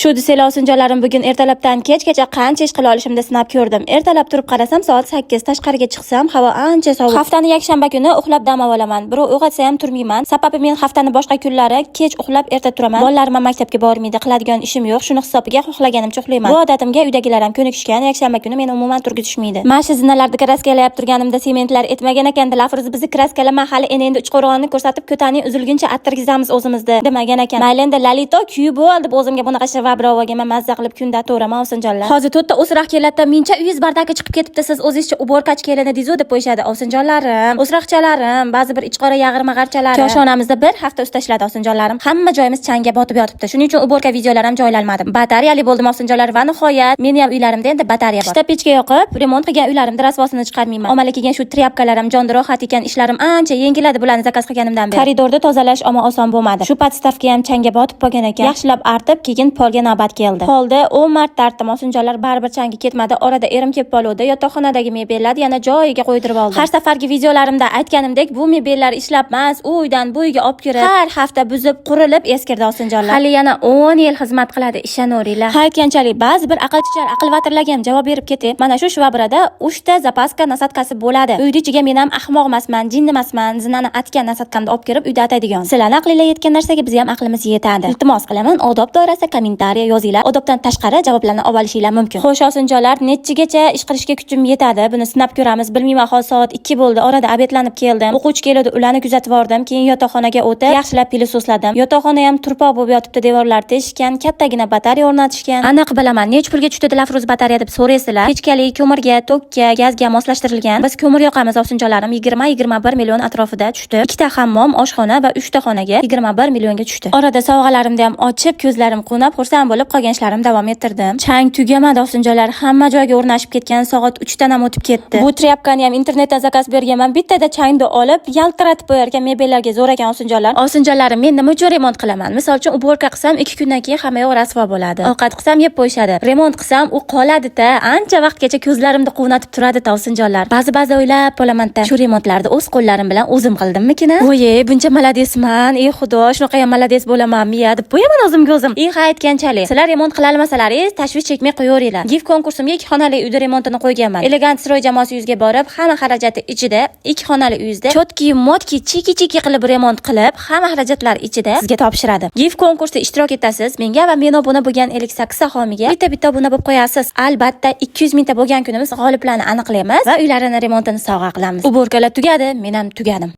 Shu desanglar, osinjonlarim, bugun ertalabdan kechgacha qancha ish qila olishimni sinab ko'rdim. Ertalab turib qarasam, soat 8. Tashqariga chiqsam, havo ancha sovuq. Haftani yakshanba kuni uxlab dam olaman. Birov uyg'otsa ham turmayman. Sababi men haftani boshqa kunlari kech uxlab, erta turaman. Bolalarim ham maktabga bormaydi, qiladigan ishim yo'q. Shuni hisobiga xohlaganimcha uxlayman. Bu odatimga uydagilar ham ko'nikishgan. Yakshanba kuni meni umuman turgizishmaydi. Mana shu zinalarni kraskalayab turganimda sementlar etmagan ekan. Dilafruz, bizni kraskalama, hali endi Uchqo'rg'onni ko'rsatib, ko'taning uzilguncha attirgizamiz o'zimizni, demagan ekan. Mayli endi, Lalito kuyib bo'ldi deb o'zimga bunaqa shvabra olganman, mazza qilib kunda to'raman, ovsinjonlar. Hozir to'rtta o'siroq keladi, "Mincha uyingiz бардак i chiqib ketibdi, siz o'zingizcha уборка chi kelin edizu", deb qo'yishadi. Ovsinjonlarim, o'siroqchalarim, ba'zi bir ichqora yag'ir-mag'archalarim. Koshonamizda bir hafta usta ishladi, ovsinjonlarim. Hamma joyimiz changga botib yotibdi. Shuning uchun уборка videolar ham joylanmadi. Batareyali bo'ldim, ovsinjonlar, va nihoyat meni ham uylarimda endi batareya bor. Qishda pechka yoqib, remont qilgan uylarimda rasvosini chiqarmayman. Omali kelgan shu тряпка lar ham jonda rohat ekan, ishlarim ancha yengilladi bularni zakaz qilganimdan beri. Koridorni tozalash omma oson bo'lmadi. Shu подставка ham changga botib qolgan ekan. Yaxshilab artib, keyin polga navbat keldi. Polda 10 marta artdim, osinjonlar, baribir changi ketmadi. Orada erim kelib qoluvdi. Yotoqxonadagi mebellarni yana joyiga qo'ydirib oldim. Har safargi videolarimda aytganimdek, bu mebellar ishlabmas, u uydan bu uyga olib kirib, har hafta buzib, qurilib eskirdi, osinjonlar. Hali yana 10 yil xizmat qiladi, ishonaveringlar. Ha, aytganchalik, ba'zi bir aqlchilar, aqlvatirlarga ham javob berib ketay. Mana shu shvabrada 3 ta запаска насадка si bo'ladi. Uyni ichiga men ham ahmoq emasman, jinni emasman, zinani atgan насадка mni olib kirib uyda ataydigan. Sizlarni aqlinglar yetgan narsaga biz ham aqlimiz yetadi. Iltimos qilaman, odob doirasida kommentariya yozinglar. Odobdan tashqari javoblarni olib olishinglar mumkin. Xo'sh, osinjonlar, nechigacha ish qilishga kuchim yetadi? Buni sinab ko'ramiz. Bilmayman, hozir soat 2 bo'ldi. Orada обед lanib keldim. O'quvchi keladi, ularni kuzatib bordim. Keyin yotoqxonaga o'tib, yaxshilab пылесос ladim. Yotoqxona ham turpoq bo'lib yotibdi, devorlar teshishgan, kattagina batareya o'rnatishgan. Aniq bilaman, necha pulga tushdi, Dilafruz, batareya deb so'raysizlar. Pechkali, ko'mirga, tokka, gazga moslashtirilgan. Biz ko'mir yoqamiz, ovsinjonlarim, 20-21 million atrofida tushdi. Ikkita hammom, oshxona va uchta xonaga 21 millionga tushdi. Orada sovg'alarimni ham ochib, ko'zlarim quvnab, xursand bo'lib qolgan ishlarimni davom ettirdim. Chang tugamadi, ovsinjonlar, hamma joyga o'rnashib ketgan. Soat 3 dan ham o'tib ketdi. Bu тряпка ni ham internetdan zakaz berganman. Bittada changni olib, yaltiratib qo'yar ekan mebellarga, zo'r ekan, ovsinjonlar. Ovsinjonlarim, men nima uchun remont qilaman? Misol uchun, уборка qilsam, 2 kundan keyin hamma yoq rasvo bo'ladi. Ovqat qilsam, yeb qo'yishadi. Remont qilsam, u qoladi-da, ancha vaqtgacha ko'zlarimni quvnatib turadi-da, ovsinjonlar. Ba'zi-ba'zi o'ylab qolaman-da, shu remontlarni o'z qo'llarim bilan o'zim qildimmikin? Voye, buncha молодец man, ey Xudo, shunaqa ham молодец bo'lamanmi ya deb qo'yaman o'zimga o'zim. Ey, ha, aytganchalik, sizlar remont qila olmasalaringiz, tashvish chekmay qo'yaveringlar. Gif konkursimga ikki xonali uyda remontini qo'yganman. Elegant Stroy jamoasi yuzga borib, hamma xarajati ichida ikki xonali uyingizda чётки мотки чики-чики qilib remont qilib, hamma xarajatlar ichida sizga topshiradi. Gif konkursida ishtirok etasiz. Menga va men obuna bo'lgan 58 ta homiyga bitta-bitta obuna bo'lib qo'yasiz. Albatta 200 mingta bo'lgan kunimiz g'oliblarni aniqlaymiz va uylarini remontini sovg'a qilamiz. Уборка lar tugadi, men ham tugadim.